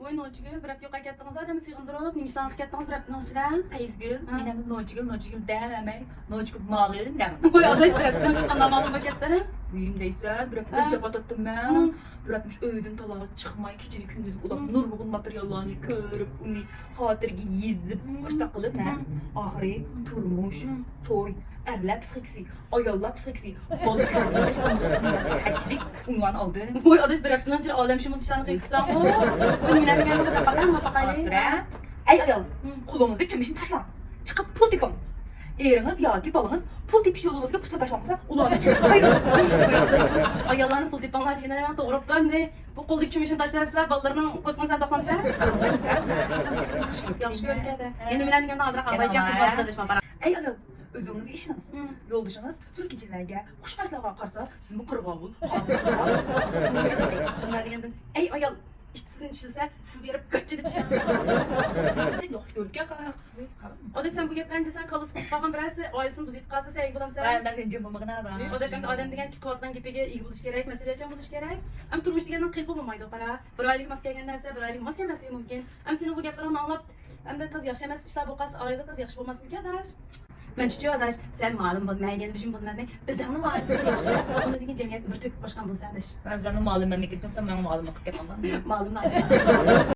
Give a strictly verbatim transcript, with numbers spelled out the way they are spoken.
ۋوي نوچىگۈل، بىر ھەپتە يوقاپ كەتتىڭىز ھە، ئادەمنى سېغىندۇرۇپ، نېمە ئىشلارغا كەتتىڭىز بىر ھەپتىنىڭ ئىچىدە؟ پەيزىگۈل، ھە؟ مەن ئەمدى نوچىگۈل، نوچىگۈل دەۋەرمەي، نوچىگۈل مالىم دەڭ. ۋوي ئاداش، بىر ھەپتىنىڭ ئىچىدە قانداق مالىم بولۇپ كەتتى؟ نېمە دەيسەن، بىر ھەپتە ھە. جاپا تارتتىم مەن. ھە. بىر ھەپتە ئۆيدىن تالاغا چىقماي، كېچىنى كۈندۈزگە ئۇلاپ، ھە. نۇرغۇن ماتېرىياللارنى كۆرۈپ، ئۇنى خاتىرىگە يېزىپ، ھە. ئاشتاق قىلىپ، ھە. ھە. ئاخىرى ھە. تۇرمۇش، ھە. توي، ئەرلەر پسىخىكىسى، ئاياللار پسىخىكىسى، بالا كۆرۈش، مەسلىھەتچىلىك ئۇنۋان ئالدى. ۋوي ئاداش، بىر ھەپتىنىڭ ئىچىدە ئالەمشۇمۇل ئىشلارنى قىلىپ كېتىپسەنغۇ. بۇ نېمىلەرنى دېگەن بىر باقايلى، باقايلى. ئەي ئايال، ھە. قولىڭىزدىكى كۈمۈشنى تاشلاڭ. چىقىپ پۇل تېپىڭ. ئېرىڭىز ياكى بالىڭىز پۇل تېپىش يولىڭىزگا پۇتلا تاشلانمىسا، ئۇلارنى چىقىپ قايرىڭ. ئاياللارنى پۇل تېپىڭلار دېگىنى توغرىپتۇ ئەمدى. بۇ قولىدىكى كۈمۈشنى تاشلىسا، بالىلىرىنىڭ قورسىقىنى سەن توقلامسەن. ياخشى كۆرىدىكەن. يەنە نېمىلەرنى دېگەندە ئازراق ئاغلايچان قىز بولۇپتۇ دەش. ئەي ئايال، ئۆزىڭىزگە ئىشىنىڭ. ھە. يولدىشىڭىز تۈركىي جىنلەرگە، قۇشقاچلارغا قارىسا، سىزمۇ قىرغاۋۇل، قاغىل. نېمە دېگەندىم؟ ئەي ئايال، ئىتىسىنى چىشلىسە، سىز بېرىپ گاچچىنى چىشلەڭ. ياخشى كۆرىدىكەن. ئاداش، سەن بۇ گەپلەرنى دېسەڭ، كاللىسى قىسىپ قالغان بىرەرسى ئائىلىسىنى بۇزۇۋېتىپ قالسا، سەن ئىگە بولامسەن؟ ۋە ئەمدى رەنجىم بولمىغىن ئادام. ئاداش، ئەمدى ئادەم دېگەن قىلىۋاتقان گېپىگە ئىگە بولۇش كېرەك، مەسئۇلىيەتچان بولۇش كېرەك. ئەمدى تۇرمۇش دېگەننىڭ قېلىپى بولمايدۇ، قارا. بىر ئائىلىگە ماس كەلگەن نەرسە بىر ئائىلىگە ماس كەلمەسلىكى مۇمكىن. ئەمدى سېنىڭ بۇ گەپلىرىڭنى ئاڭلاپ، ئەمدى تازا ياخشى ئەمەس ئىشلار بولۇپ قالسا، ئائىلىدە تازا ياخشى بولماسمىكىن، ئاداش؟ مەنچىچۇ ئاداش، سەن مۇئەللىم بولماي، يەنە بىر شېم بولمايمەن. ئۆزۈڭنىڭ ئائىلىسىدە ياخشى. ئۇنىڭدىن كېيىن جەمئىيەتكە بىر تۆھپە قوشقان بولىسەن، ئاداش. مەن ئۆزۈمنىڭ مۇئەللىم ئەمەسلىكىم، سەن مېنىڭ مۇئەللىم بولۇپ كەتتىڭ. مۇئەللىم ئاداش.